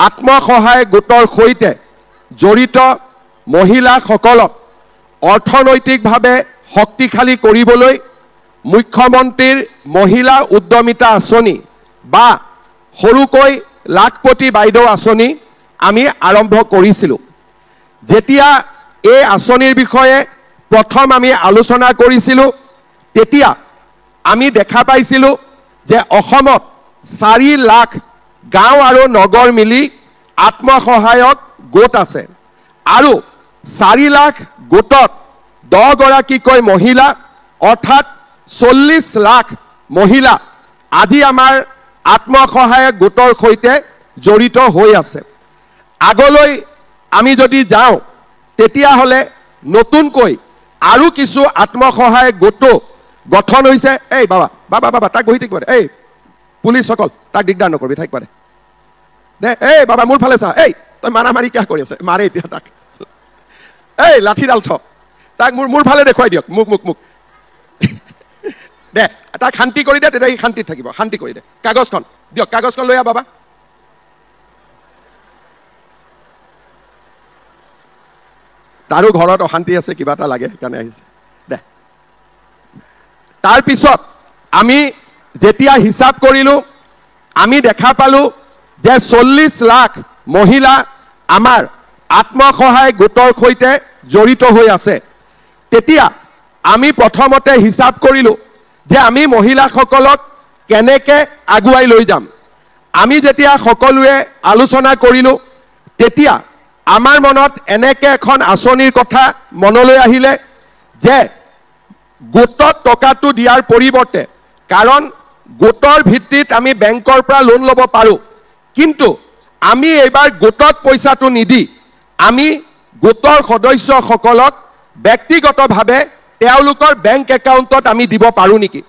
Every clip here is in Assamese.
আত্মসহায়ক গোটৰ সৈতে জড়িত মহিলাসকলক অৰ্থনৈতিকভাৱে শক্তিশালী কৰিবলৈ মুখ্যমন্ত্ৰীৰ মহিলা উদ্যমিতা আঁচনি বা সৰুকৈ লাখপতি বাইদেউ আঁচনি আমি আৰম্ভ কৰিছিলোঁ। যেতিয়া এই আঁচনিৰ বিষয়ে প্ৰথম আমি আলোচনা কৰিছিলোঁ, তেতিয়া আমি দেখা পাইছিলোঁ যে অসমত 4 লাখ গাঁও আৰু নগৰ মিলি আত্মসহায়ক গোট আছে আৰু 4 লাখ গোটত 10 গৰাকীকৈ মহিলা অৰ্থাৎ 40 লাখ মহিলা আজি আমাৰ আত্মসহায়ক গোটৰ সৈতে জড়িত হৈ আছে। আগলৈ আমি যদি যাওঁ তেতিয়াহ'লে নতুনকৈ আৰু কিছু আত্মসহায়ক গোটো গঠন হৈছে। এই বাবা বাবা বাবা তাক বহি থাকিব দে, এই পুলিচসকল তাক দিগদাৰ নকৰিবি, থাকিব দে দে, এই বাবা মোৰ ফালে চা, এই তই মাৰামাৰি কিয় কৰি আছে, মাৰে এতিয়া তাক, এই লাঠিডাল থ, তাক মোৰ ফালে দেখুৱাই দিয়ক, মোক মোক মোক দে, তাক শান্তি কৰি দে, তেতিয়া সি শান্তিত থাকিব। শান্তি কৰি দে, কাগজখন দিয়ক, কাগজখন লৈ আহ বাবা। তাৰো ঘৰত অশান্তি আছে, কিবা এটা লাগে সেইকাৰণে আহিছে দে। তাৰপিছত আমি যেতিয়া হিচাপ কৰিলোঁ, আমি দেখা পালোঁ যে 40 লাখ মহিলা আমাৰ আত্মসহায়ক গোটৰ সৈতে জড়িত হৈ আছে। তেতিয়া আমি প্ৰথমতে হিচাপ কৰিলোঁ যে আমি মহিলাসকলক কেনেকৈ আগুৱাই লৈ যাম। আমি যেতিয়া সকলোৱে আলোচনা কৰিলোঁ, তেতিয়া আমাৰ মনত এনেকৈ এখন আঁচনিৰ কথা মনলৈ আহিলে যে গোটত টকাটো দিয়াৰ পৰিৱৰ্তে, কাৰণ গোটৰ ভিত্তিত আমি বেংকৰ পৰা লোন ল'ব পাৰোঁ, কিন্তু আমি এইবাৰ গোটত পইচাটো নিদি আমি গোটৰ সদস্যসকলক ব্যক্তিগতভাৱে তেওঁলোকৰ বেংক একাউণ্টত আমি দিব পাৰোঁ নেকি।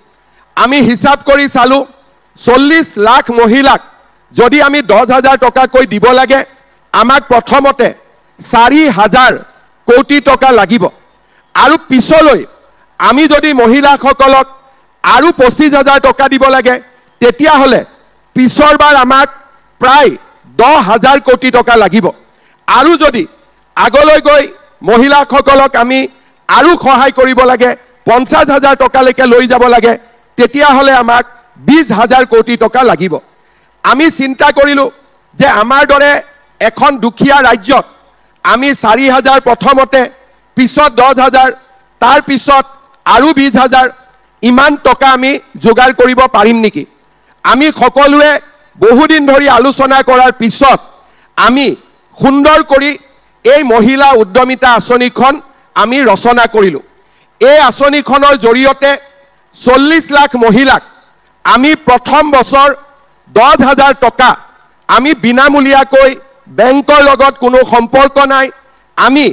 আমি হিচাপ কৰি চালোঁ, 40 লাখ মহিলাক যদি আমি 10,000 টকাকৈ দিব লাগে, আমাক প্ৰথমতে 4,000 কোটি টকা লাগিব আৰু পিছলৈ আমি যদি মহিলাসকলক আৰু 25,000 টকা দিব লাগে, তেতিয়াহ'লে পিছৰবাৰ আমাক প্ৰায় 10,000 কোটি টকা লাগিব। আৰু যদি আগলৈ গৈ মহিলাসকলক আমি আৰু সহায় কৰিব লাগে, 50,000 টকালৈকে লৈ যাব লাগে, তেতিয়াহ'লে আমাক 20,000 কোটি টকা লাগিব। আমি চিন্তা কৰিলোঁ যে আমাৰ দৰে এখন দুখীয়া ৰাজ্যত আমি 4,000 প্ৰথমতে, পিছত 10,000, তাৰপিছত আৰু 20,000, ইমান টকা আমি যোগাৰ কৰিব পাৰিম নেকি। আমি সকলোৱে বহুদিন ধৰি আলোচনা কৰাৰ পিছত আমি সুন্দৰ কৰি এই মহিলা উদ্যমিতা আঁচনিখন আমি ৰচনা কৰিলোঁ। এই আঁচনিখনৰ জৰিয়তে 40 লাখ মহিলাক আমি প্ৰথম বছৰ 10,000 টকা আমি বিনামূলীয়াকৈ, বেংকৰ লগত কোনো সম্পৰ্ক নাই, আমি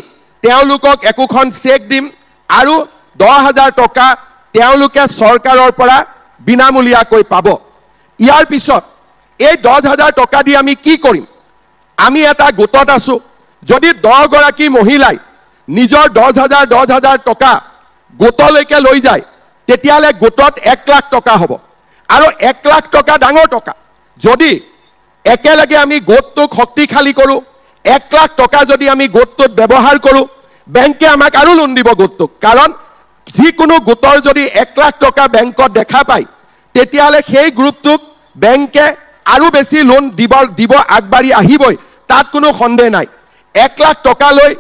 তেওঁলোকক একোখন চেক দিম আৰু 10,000 টকা তেওঁলোকে চৰকাৰৰ পৰা বিনামূলীয়াকৈ পাব। ইয়াৰ পিছত এই 10,000 টকা দি আমি কি কৰিম? আমি এটা গোটত আছোঁ, যদি 10 গৰাকী মহিলাই নিজৰ 10,000 10,000 টকা গোটলৈকে লৈ যায়, তেতিয়াহ'লে গোটত 1 লাখ টকা হ'ব আৰু 1 লাখ টকা ডাঙৰ টকা। যদি একেলগে আমি গোটটোক শক্তিশালী কৰোঁ, 1 লাখ টকা যদি আমি গোটটোত ব্যৱহাৰ কৰোঁ, বেংকে আমাক আৰু লোন দিব গোটটোক। কাৰণ যিকোনো গোটৰ যদি 1 লাখ টকা বেংকত দেখা পায়, তেতিয়াহ'লে সেই গ্ৰুপটোক বেংকে আৰু বেছি লোন দিব আগবাঢ়ি আহিবই, তাত কোনো সন্দেহ নাই। 1 লাখ টকা লৈ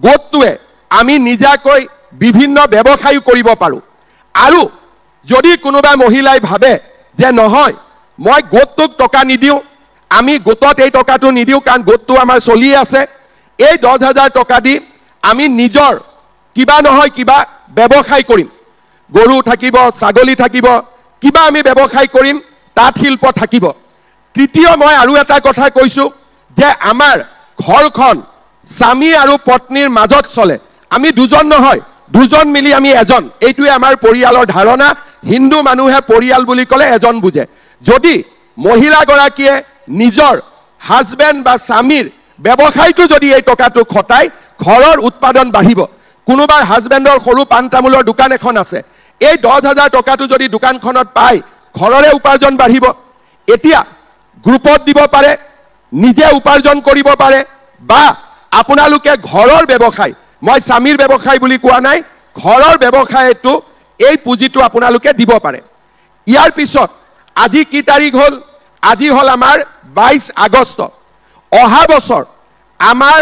গোটটোৱে আমি নিজাকৈ বিভিন্ন ব্যৱসায়ো কৰিব পাৰোঁ। আৰু যদি কোনোবা মহিলাই ভাবে যে নহয়, মই গোটটোক টকা নিদিওঁ, আমি গোটত এই টকাটো নিদিওঁ, কাৰণ গোটটো আমাৰ চলি আছে, এই 10,000 টকা দি আমি নিজৰ কিবা নহয় কিবা ব্যৱসায় কৰিম, গৰু থাকিব, ছাগলী থাকিব, কিবা আমি ব্যৱসায় কৰিম, তাঁত শিল্প থাকিব। তৃতীয় মই আৰু এটা কথা কৈছোঁ যে আমাৰ ঘৰখন স্বামী আৰু পত্নীৰ মাজত চলে, আমি দুজন নহয়, দুজন মিলি আমি এজন। এইটোৱে আমাৰ পৰিয়ালৰ ধাৰণা। হিন্দু মানুহে পৰিয়াল বুলি ক'লে এজন বুজে। যদি মহিলাগৰাকীয়ে নিজৰ হাজবেণ্ড বা স্বামীৰ ব্যৱসায়টো যদি এই টকাটো খটায়, ঘৰৰ উৎপাদন বাঢ়িব। কোনোবাৰ হাজবেণ্ডৰ সৰু পাণ তামোলৰ দোকান এখন আছে, এই 10,000 টকাটো যদি দোকানখনত পায়, ঘৰৰে উপাৰ্জন বাঢ়িব। এতিয়া গ্ৰুপত দিব পাৰে, নিজে উপাৰ্জন কৰিব পাৰে বা আপোনালোকে ঘৰৰ ব্যৱসায়, মই স্বামীৰ ব্যৱসায় বুলি কোৱা নাই, ঘৰৰ ব্যৱসায়টো এই পুঁজিটো আপোনালোকে দিব পাৰে। ইয়াৰ পিছত আজি কি তাৰিখ হ'ল? আজি হ'ল আমাৰ 22 আগষ্ট। অহা বছৰ আমাৰ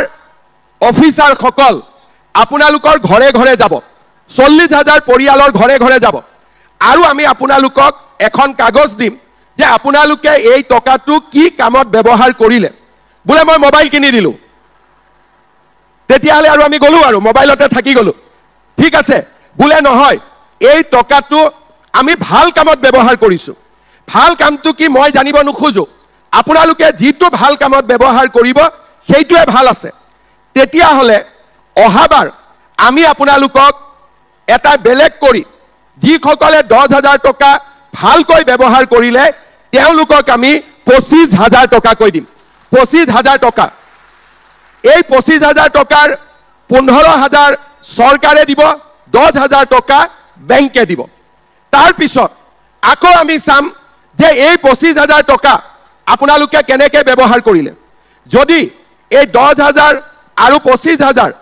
অফিচাৰসকল আপোনালোকৰ ঘৰে ঘৰে যাব, 40,000 পৰিয়ালৰ ঘৰে ঘৰে যাব আৰু আমি আপোনালোকক এখন কাগজ দিম যে আপোনালোকে এই টকাটো কি কামত ব্যৱহাৰ কৰিলে। বোলে মই মোবাইল কিনি দিলোঁ, তেতিয়াহ'লে আৰু আমি গ'লো আৰু মোবাইলতে থাকি গ'লো, ঠিক আছে। বোলে নহয়, এই টকাটো আমি ভাল কামত ব্যৱহাৰ কৰিছোঁ। ভাল কামটো কি মই জানিব নোখোজো, আপোনালোকে যিটো ভাল কামত ব্যৱহাৰ কৰিব সেইটোৱে ভাল আছে। তেতিয়াহ'লে অহাবাৰ আমি আপোনালোকক এটা বেলেগ কৰি যিসকলে 10,000 টকা ভালকৈ ব্যৱহাৰ কৰিলে তেওঁলোকক আমি 25,000 টকাকৈ দিম। 25,000 টকা। এই 25,000 টকাৰ 15,000 চৰকাৰে দিব, 10,000 টকা বেংকে দিব। তাৰপিছত আকৌ আমি চাম যে এই 25,000 টকা আপোনালোকে কেনেকৈ ব্যৱহাৰ কৰিলে। যদি এই 10,000 আৰু 25,000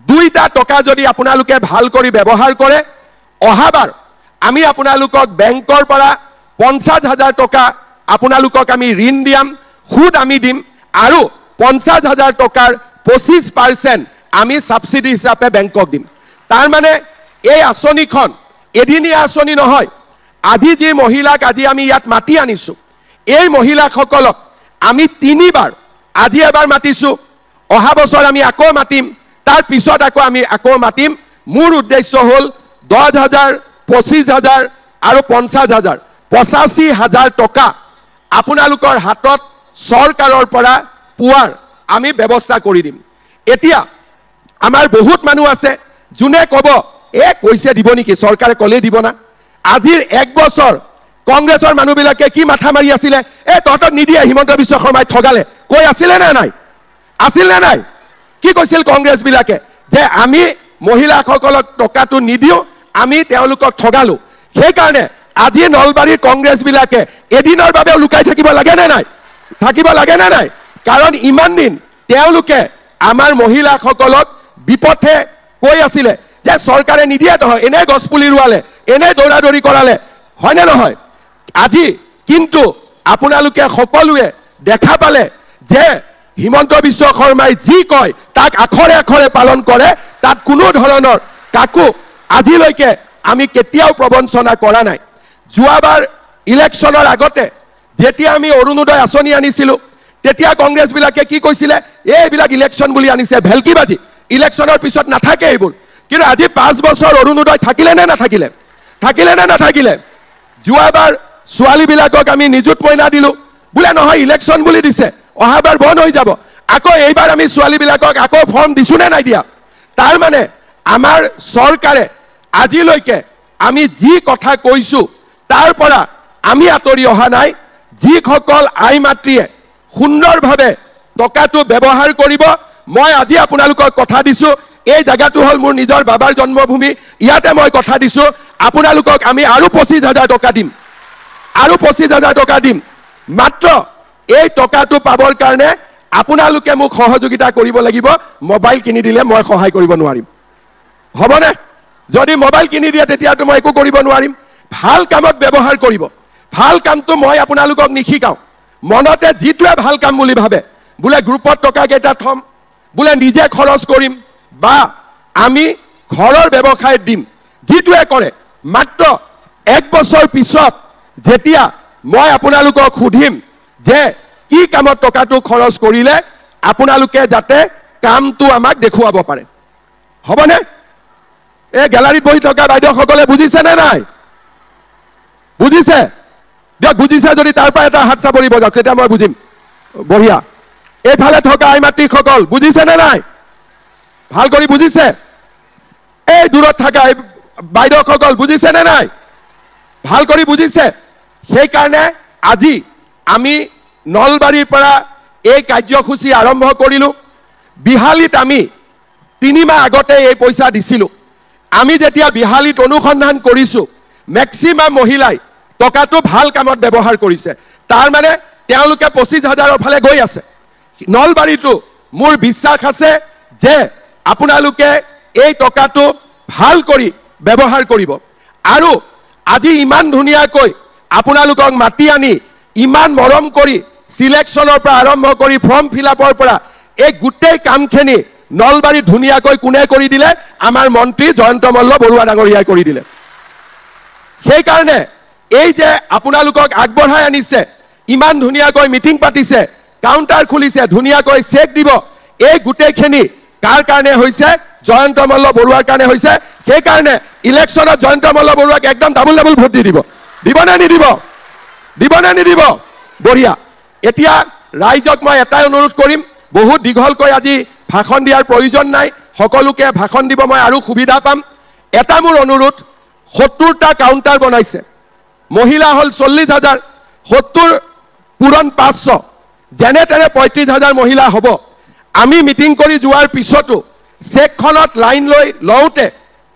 দুইটা টকা যদি আপোনালোকে ভাল কৰি ব্যৱহাৰ কৰে, অহাবাৰ আমি আপোনালোকক বেংকৰ পৰা 50,000 টকা আপোনালোকক আমি ঋণ দিয়াম, সুদ আমি দিম আৰু 50,000 টকাৰ 25% আমি ছাবচিডি হিচাপে বেংকক দিম। তাৰমানে এই আঁচনিখন এদিনীয়া আঁচনি নহয়। আজি যি মহিলাক আজি আমি ইয়াত মাতি আনিছোঁ, এই মহিলাসকলক আমি তিনিবাৰ, আজি এবাৰ মাতিছোঁ, অহা বছৰ আমি আকৌ মাতিম, তাৰ পিছত আকৌ আমি আকৌ মাতিম। মোৰ উদ্দেশ্য হ'ল 10,000, 25,000 আৰু 50,000, 85,000 টকা আপোনালোকৰ হাতত চৰকাৰৰ পৰা পোৱাৰ আমি ব্যৱস্থা কৰি দিম। এতিয়া আমাৰ বহুত মানুহ আছে যোনে ক'ব এ কৈছে দিব নেকি, চৰকাৰে ক'লেই দিব না। আজিৰ এক বছৰ কংগ্ৰেছৰ মানুহবিলাকে কি মাথা মাৰি আছিলে, এ তহঁতক নিদিয়ে, হিমন্ত বিশ্ব শৰ্মাই ঠগালে, কৈ আছিলে নে নাই? আছিল নে নাই? কি কৈছিল কংগ্ৰেছবিলাকে যে আমি মহিলাসকলক টকাটো নিদিওঁ, আমি তেওঁলোকক ঠগালো। সেইকাৰণে আজি নলবাৰীৰ কংগ্ৰেছবিলাকে এদিনৰ বাবেও লুকাই থাকিব লাগে নে নাই? থাকিব লাগে নে নাই? কাৰণ ইমান দিন তেওঁলোকে আমাৰ মহিলাসকলক বিপথে কৈ আছিলে যে চৰকাৰে নিদিয়ে নহয়, এনেই গছপুলি ৰুৱালে, এনেই দৌৰা দৌৰি কৰালে, হয়নে নহয়? আজি কিন্তু আপোনালোকে সকলোৱে দেখা পালে যে হিমন্ত বিশ্ব শৰ্মাই যি কয় তাক আখৰে আখৰে পালন কৰে, তাত কোনো ধৰণৰ কাকো আজিলৈকে আমি কেতিয়াও প্ৰবঞ্চনা কৰা নাই। যোৱাবাৰ ইলেকশ্যনৰ আগতে যেতিয়া আমি অৰুণোদয় আঁচনি আনিছিলোঁ, তেতিয়া কংগ্ৰেছবিলাকে কি কৈছিলে, এইবিলাক ইলেকশ্যন বুলি আনিছে, ভেলকিবাজি, ইলেকশ্যনৰ পিছত নাথাকে এইবোৰ। কিন্তু আজি 5 বছৰ অৰুণোদয় থাকিলে নে নাথাকিলে? থাকিলে নে নাথাকিলে? যোৱাবাৰ ছোৱালীবিলাকক আমি নিযুত মইনা দিলোঁ, বোলে নহয় ইলেকশ্যন বুলি দিছে, অহাবাৰ বন্ধ হৈ যাব। আকৌ এইবাৰ আমি ছোৱালীবিলাকক আকৌ ফৰ্ম দিছোঁ নে নাই দিয়া? তাৰমানে আমাৰ চৰকাৰে আজিলৈকে আমি যি কথা কৈছোঁ তাৰ পৰা আমি আঁতৰি অহা নাই। যিসকল আই মাতৃয়ে সুন্দৰভাৱে টকাটো ব্যৱহাৰ কৰিব, মই আজি আপোনালোকক কথা দিছোঁ, এই জেগাটো হ'ল মোৰ নিজৰ বাবাৰ জন্মভূমি, ইয়াতে মই কথা দিছোঁ আপোনালোকক আমি আৰু 25,000 টকা দিম, আৰু 25,000 টকা দিম। মাত্ৰ এই টকাটো পাবৰ কাৰণে আপোনালোকে মোক সহযোগিতা কৰিব লাগিব। মোবাইল কিনি দিলে মই সহায় কৰিব নোৱাৰিম, হ'বনে? যদি মোবাইল কিনি দিয়ে তেতিয়াতো মই একো কৰিব নোৱাৰিম। ভাল কামত ব্যৱহাৰ কৰিব। ভাল কামটো মই আপোনালোকক নিশিকাওঁ। মনতে যিটোৱে ভাল কাম বুলি ভাবে, বোলে গ্ৰুপত টকা কেইটা থম, বোলে নিজে খৰচ কৰিম বা আমি ঘৰৰ ব্যৱসায়ত দিম, যিটোৱে কৰে, মাত্ৰ 1 বছৰ পিছত যেতিয়া মই আপোনালোকক সুধিম যে কি কামত টকাটো খৰচ কৰিলে, আপোনালোকে যাতে কামটো আমাক দেখুৱাব পাৰে, হ'বনে? এই গেলাৰীত বহি থকা বাইদেউসকলে বুজিছে নে নাই? বুজিছে? দিয়ক, বুজিছে যদি তাৰ পৰা এটা হাত চাপৰি বজাওক, তেতিয়া মই বুজিম। বঢ়িয়া। এইফালে থকা আই মাতৃসকল বুজিছে নে নাই? ভাল কৰি বুজিছে? এই দূৰত থকা এই বাইদেউসকল বুজিছে নে নাই? ভাল কৰি বুজিছে? সেইকাৰণে আজি আমি নলবাৰীৰ পৰা এই কাৰ্যসূচী আৰম্ভ কৰিলোঁ। বিহালীত আমি 3 মাহ আগতে এই পইচা দিছিলোঁ। আমি যেতিয়া বিহালীত অনুসন্ধান কৰিছোঁ, মেক্সিমাম মহিলাই টকাটো ভাল কামত ব্যৱহাৰ কৰিছে। তাৰমানে তেওঁলোকে 25,000ৰ ফালে গৈ আছে। নলবাৰীতো মোৰ বিশ্বাস আছে যে আপোনালোকে এই টকাটো ভাল কৰি ব্যৱহাৰ কৰিব। আৰু আজি ইমান ধুনীয়াকৈ আপোনালোকক মাতি আনি ইমান মৰম কৰি চিলেকশ্যনৰ পৰা আৰম্ভ কৰি ফৰ্ম ফিল আপৰ পৰা এই গোটেই কামখিনি নলবাৰী ধুনীয়াকৈ কোনে কৰি দিলে? আমাৰ মন্ত্ৰী জয়ন্ত মল্ল বৰুৱা ডাঙৰীয়াই কৰি দিলে। সেইকাৰণে এই যে আপোনালোকক আগবঢ়াই আনিছে, ইমান ধুনীয়াকৈ মিটিং পাতিছে, কাউণ্টাৰ খুলিছে, ধুনীয়াকৈ চেক দিব, এই গোটেইখিনি কাৰ কাৰণে হৈছে? জয়ন্ত মল্ল বৰুৱাৰ কাৰণে হৈছে। সেইকাৰণে ইলেকশ্যনত জয়ন্ত মল্ল বৰুৱাক একদম ডাবুল ডাবুল ভোট দি দিব। দিবনে নিদিব? দিবনে নিদিব? বঢ়িয়া। এতিয়া ৰাইজক মই এটাই অনুৰোধ কৰিম, বহুত দীঘলকৈ আজি ভাষণ দিয়াৰ প্ৰয়োজন নাই, সকলোকে ভাষণ দিব মই আৰু সুবিধা পাম। এটা মোৰ অনুৰোধ, 70টা কাউণ্টাৰ বনাইছে, মহিলা হ'ল 40,000, 70 পূৰণ 500, যেনে তেনে 35,000 মহিলা হ'ব। আমি মিটিং কৰি যোৱাৰ পিছতো চেকখনত লাইন লৈ লওঁতে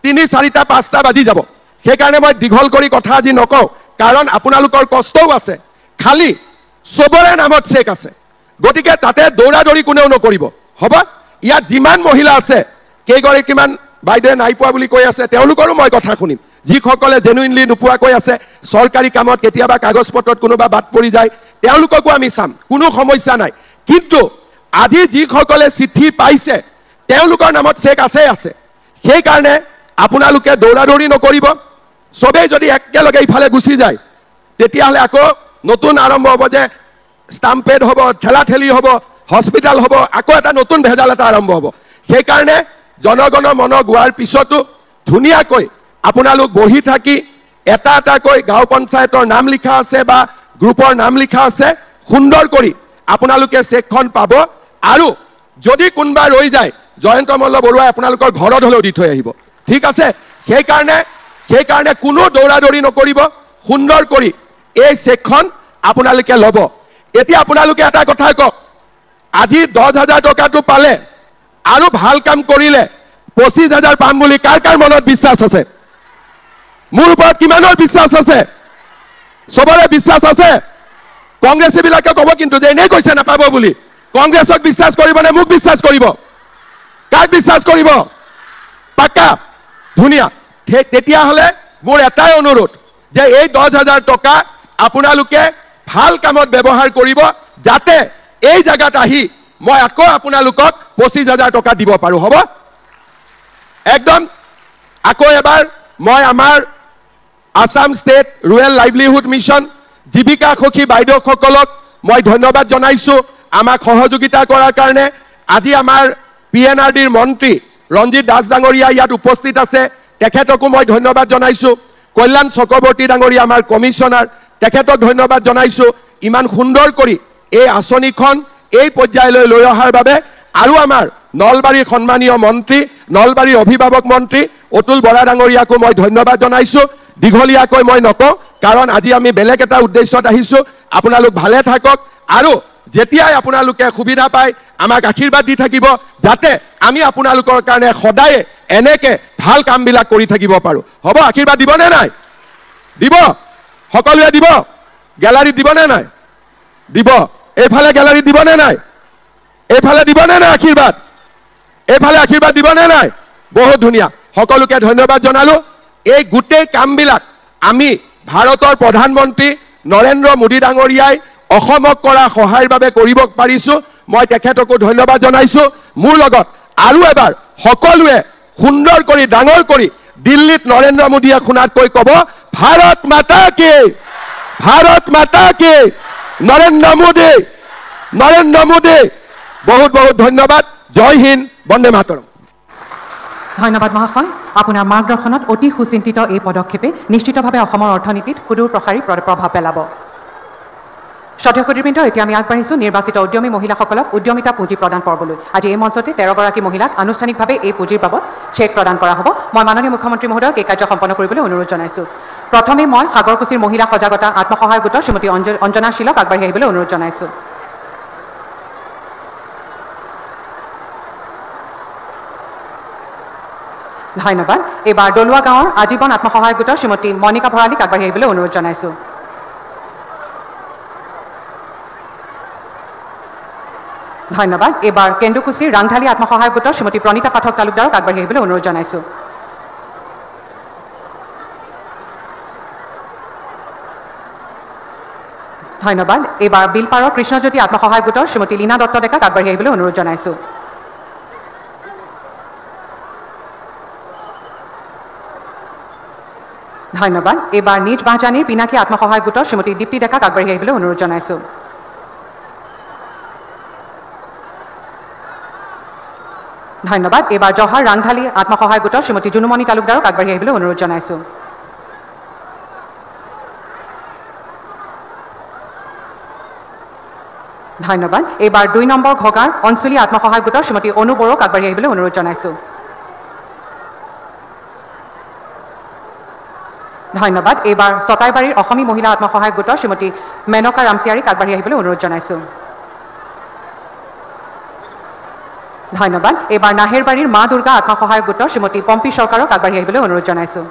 3, 4, 5টা বাজি যাব। সেইকাৰণে মই দীঘল কৰি কথা আজি নকওঁ, কাৰণ আপোনালোকৰ কষ্টও আছে। খালি চবৰে নামত চেক আছে, গতিকে তাতে দৌৰা দৌৰি কোনেও নকৰিব, হ'ব? ইয়াত যিমান মহিলা আছে, কেইগৰাকীমান বাইদেৱে নাই পোৱা বুলি কৈ আছে, তেওঁলোকৰো মই কথা শুনিম। যিসকলে জেনুইনলি নোপোৱাকৈ আছে, চৰকাৰী কামত কেতিয়াবা কাগজ পত্ৰত কোনোবা বাদ পৰি যায়, তেওঁলোককো আমি চাম, কোনো সমস্যা নাই। কিন্তু আজি যিসকলে চিঠি পাইছে তেওঁলোকৰ নামত চেক আছে আছে। সেইকাৰণে আপোনালোকে দৌৰা দৌৰি নকৰিব। চবেই যদি একেলগে ইফালে গুচি যায়, তেতিয়াহ'লে আকৌ নতুন আৰম্ভ হ'ব যে ষ্টাম্পেড হ'ব, ঠেলা ঠেলি হ'ব, হস্পিটেল হ'ব, আকৌ এটা নতুন ভেজাল এটা আৰম্ভ হ'ব। সেইকাৰণে জনগণ মন গোৱাৰ পিছতো ধুনীয়াকৈ আপোনালোক বহি থাকি এটা এটাকৈ গাঁও পঞ্চায়তৰ নাম লিখা আছে বা গ্ৰুপৰ নাম লিখা আছে, সুন্দৰ কৰি আপোনালোকে চেকখন পাব। আৰু যদি কোনোবা ৰৈ যায়, জয়ন্ত মল্ল বৰুৱাই আপোনালোকৰ ঘৰত হ'লেও দি থৈ আহিব, ঠিক আছে? সেইকাৰণে কোনো দৌৰা দৌৰি নকৰিব, সুন্দৰ কৰি এই চেকখন আপোনালোকে ল'ব। এতিয়া আপোনালোকে এটা কথা কওক, আজি 10,000 টকাটো পালে আৰু ভাল কাম কৰিলে 25,000 পাম বুলি কাৰ কাৰ মনত বিশ্বাস আছে? মোৰ ওপৰত কিমানৰ বিশ্বাস আছে? চবৰে বিশ্বাস আছে? কংগ্ৰেছীবিলাকে ক'ব কিন্তু যে এনেই কৈছে নাপাব বুলি। কংগ্ৰেছক বিশ্বাস কৰিব নে মোক বিশ্বাস কৰিব? কাক বিশ্বাস কৰিব? পাক্কা ধুনীয়া। তেতিয়াহ'লে মোৰ এটাই অনুৰোধ যে এই 10,000 টকা আপোনালোকে ভাল কামত ব্যৱহাৰ কৰিব, যাতে এই জাগাত আহি মই আকৌ আপোনালোকক 25,000 টকা দিব পাৰোঁ, হ'ব? একদম। আকৌ এবাৰ মই আমাৰ Assam state rural livelihood mission Jibika Sakhi বাইদেউসকলক মই ধন্যবাদ জনাইছোঁ আমাক সহযোগিতা কৰাৰ কাৰণে। আজি আমাৰ PNRDৰ মন্ত্ৰী ৰঞ্জিত দাস ডাঙৰীয়া ইয়াত উপস্থিত আছে, তেখেতকো মই ধন্যবাদ জনাইছোঁ। কল্যাণ চক্ৰৱৰ্তী ডাঙৰীয়া আমাৰ কমিশ্যনাৰ, তেখেতক ধন্যবাদ জনাইছোঁ ইমান সুন্দৰ কৰি এই আঁচনিখন এই পৰ্যায়লৈ লৈ অহাৰ বাবে। আৰু আমাৰ নলবাৰীৰ সন্মানীয় মন্ত্ৰী, নলবাৰীৰ অভিভাৱক মন্ত্ৰী অতুল বৰা ডাঙৰীয়াকো মই ধন্যবাদ জনাইছোঁ। দীঘলীয়াকৈ মই নকওঁ, কাৰণ আজি আমি বেলেগ এটা উদ্দেশ্যত আহিছোঁ। আপোনালোক ভালে থাকক আৰু যেতিয়াই আপোনালোকে সুবিধা পায় আমাক আশীৰ্বাদ দি থাকিব, যাতে আমি আপোনালোকৰ কাৰণে সদায়ে এনেকে ভাল কামবিলাক কৰি থাকিব পাৰোঁ। হ'ব? আশীৰ্বাদ দিবনে নাই? দিব। সকলোৱে দিব? গেলাৰীত দিবনে নাই? দিব। এইফালে গেলাৰীত দিবনে নাই? এইফালে দিবনে নাই আশীৰ্বাদ? এইফালে আশীৰ্বাদ দিবনে নাই? বহুত ধুনীয়া। সকলোকে ধন্যবাদ জনালোঁ। এই গোটেই কামবিলাক আমি ভাৰতৰ প্ৰধানমন্ত্ৰী নৰেন্দ্ৰ মোদী ডাঙৰীয়াই অসমক কৰা সহায়ৰ বাবে কৰিব পাৰিছোঁ। মই তেখেতকো ধন্যবাদ জনাইছোঁ। মোৰ লগত আৰু এবাৰ সকলোৱে সুন্দৰ কৰি ডাঙৰ কৰি দিল্লীত নৰেন্দ্ৰ মোদীয়ে শুনাতকৈ ক'ব, ভাৰত মাতা কি, ভাৰত মাতা কি, নৰেন্দ্ৰ মোদী, নৰেন্দ্ৰ মোদী। বহুত বহুত ধন্যবাদ। জয় হিন্দ, বন্দে মাতৰম। ধন্যবাদ মহাশয়। আপোনাৰ মাৰ্গদৰ্শনত অতি সুচিন্তিত এই পদক্ষেপে নিশ্চিতভাৱে অসমৰ অৰ্থনীতিত সুদূৰ প্ৰসাৰী প্ৰভাৱ পেলাব। শ্ৰদ্ধেয় সুধীবৃন্দ, এতিয়া আমি আগবাঢ়িছোঁ নিৰ্বাচিত উদ্যমী মহিলাসকলক উদ্যমিতা পুঁজি প্ৰদান পৰ্বলৈ। আজি এই মঞ্চতে 13গৰাকী মহিলাক আনুষ্ঠানিকভাৱে এই পুঁজিৰ বাবদ চেক প্ৰদান কৰা হ'ব। মই মাননীয় মুখ্যমন্ত্ৰী মহোদয়ক এই কাৰ্য সম্পন্ন কৰিবলৈ অনুৰোধ জনাইছোঁ। প্ৰথমে মই সাগৰকুছিৰ মহিলা সজাগতা আত্মসহায়ক গোটৰ শ্ৰীমতী অঞ্জনা শীলক আগবাঢ়ি আহিবলৈ অনুৰোধ জনাইছোঁ। ধন্যবাদ। এইবাৰ দলুৱা গাঁৱৰ আজীৱন আত্মসহায়ক গোটৰ শ্ৰীমতী মণিকা ভৰালীক আগবাঢ়ি আহিবলৈ অনুৰোধ জনাইছোঁ। ধন্যবাদ। এইবাৰ কেন্দুকুছিৰ ৰাংঢালী আত্মসহায়ক গোটৰ শ্ৰীমতী প্ৰণীতা পাঠক তালুকদাৰক আগবাঢ়ি আহিবলৈ অনুৰোধ জনাইছো। ধন্যবাদ। এইবাৰ বিলপাৰৰ কৃষ্ণজ্যোতি আত্মসহায়ক গোটৰ শ্ৰীমতী লীনা দত্ত ডেকাক আগবাঢ়ি আহিবলৈ অনুৰোধ জনাইছো। ধন্যবাদ। এইবাৰ নিজ বাহজানীৰ পিনাকী আত্মসহায়ক গোটৰ শ্ৰীমতী দীপ্তি ডেকাক আগবাঢ়ি আহিবলৈ অনুৰোধ জনাইছো। ধন্যবাদ। এইবাৰ জহাৰ ৰাংঢালী আত্মসহায়ক গোটৰ শ্ৰীমতী জুনুমণি তালুকদাৰক আগবাঢ়ি আহিবলৈ অনুৰোধ জনাইছো। ধন্যবাদ। এইবাৰ 2 নম্বৰ ঘগাৰ অঞ্চলী আত্মসহায়ক গোটৰ শ্ৰীমতী অনু বড়োক আগবাঢ়ি আহিবলৈ অনুৰোধ জনাইছো। ধন্যবাদ। এইবাৰ চতাইবাৰীৰ অসমী মহিলা আত্মসহায়ক গোটৰ শ্ৰীমতী মেনকা ৰামচিয়াৰীক আগবাঢ়ি আহিবলৈ অনুৰোধ জনাইছো। ধন্যবাদ। এইবাৰ নাহেৰবাৰীৰ মা দুৰ্গা আত্মসহায়ক গোটৰ শ্ৰীমতী পম্পী চৰকাৰক আগবাঢ়ি আহিবলৈ অনুৰোধ জনাইছো।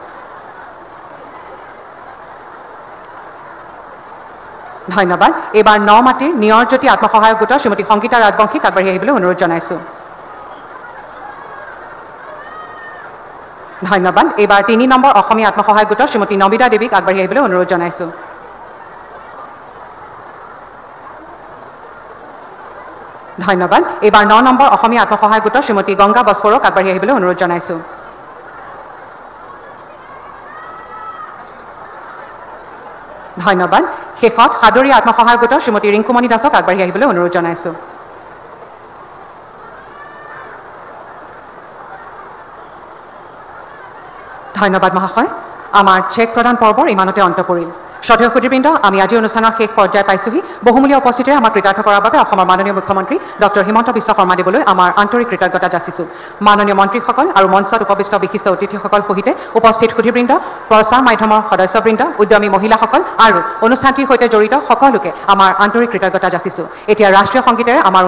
ধন্যবাদ। এইবাৰ নমাটিৰ নিয়ৰজ্যোতি আত্মসহায়ক গোটৰ শ্ৰীমতী সংগীতা ৰাজবংশীক আগবাঢ়ি আহিবলৈ অনুৰোধ জনাইছো। ধন্যবাদ। এইবাৰ 3 নম্বৰ অসমীয়া আত্মসহায়ক গোটৰ শ্ৰীমতী নবিতা দেৱীক আগবাঢ়ি আহিবলৈ অনুৰোধ জনাইছো। ধন্যবাদ। এইবাৰ 9 নম্বৰ অসমীয়া আত্মসহায়ক গোটৰ শ্ৰীমতী গংগা বস্কৰক আগবাঢ়ি আহিবলৈ অনুৰোধ জনাইছো। ধন্যবাদ। শেষত সাদৰী আত্মসহায়ক গোটৰ শ্ৰীমতী ৰিংকুমণি দাসক আগবাঢ়ি আহিবলৈ অনুৰোধ জনাইছো। ধন্যবাদ মহাশয়। আমাৰ চেক প্ৰদান পৰ্বৰ ইমানতে অন্ত পৰিল। শ্ৰদ্ধেয় সুধীবৃন্দ, আমি আজি অনুষ্ঠানৰ শেষ পৰ্যায় পাইছোহি। বহুমূলীয়া উপস্থিতিৰে আমাক কৃতাৰ্থ কৰাৰ বাবে অসমৰ মাননীয় মুখ্যমন্ত্ৰী ডক্টৰ হিমন্ত বিশ্ব শৰ্মা দেৱলৈ আমাৰ আন্তৰিক কৃতজ্ঞতা যাচিছোঁ। মাননীয় মন্ত্ৰীসকল আৰু মঞ্চত উপবিষ্ট বিশিষ্ট অতিথিসকল সহিতে উপস্থিত সুধীবৃন্দ, প্ৰচাৰ মাধ্যমৰ সদস্যবৃন্দ, উদ্যমী মহিলাসকল আৰু অনুষ্ঠানটিৰ সৈতে জড়িত সকলোকে আমাৰ আন্তৰিক কৃতজ্ঞতা যাচিছোঁ। এতিয়া ৰাষ্ট্ৰীয় সংগীতেৰে আমাৰ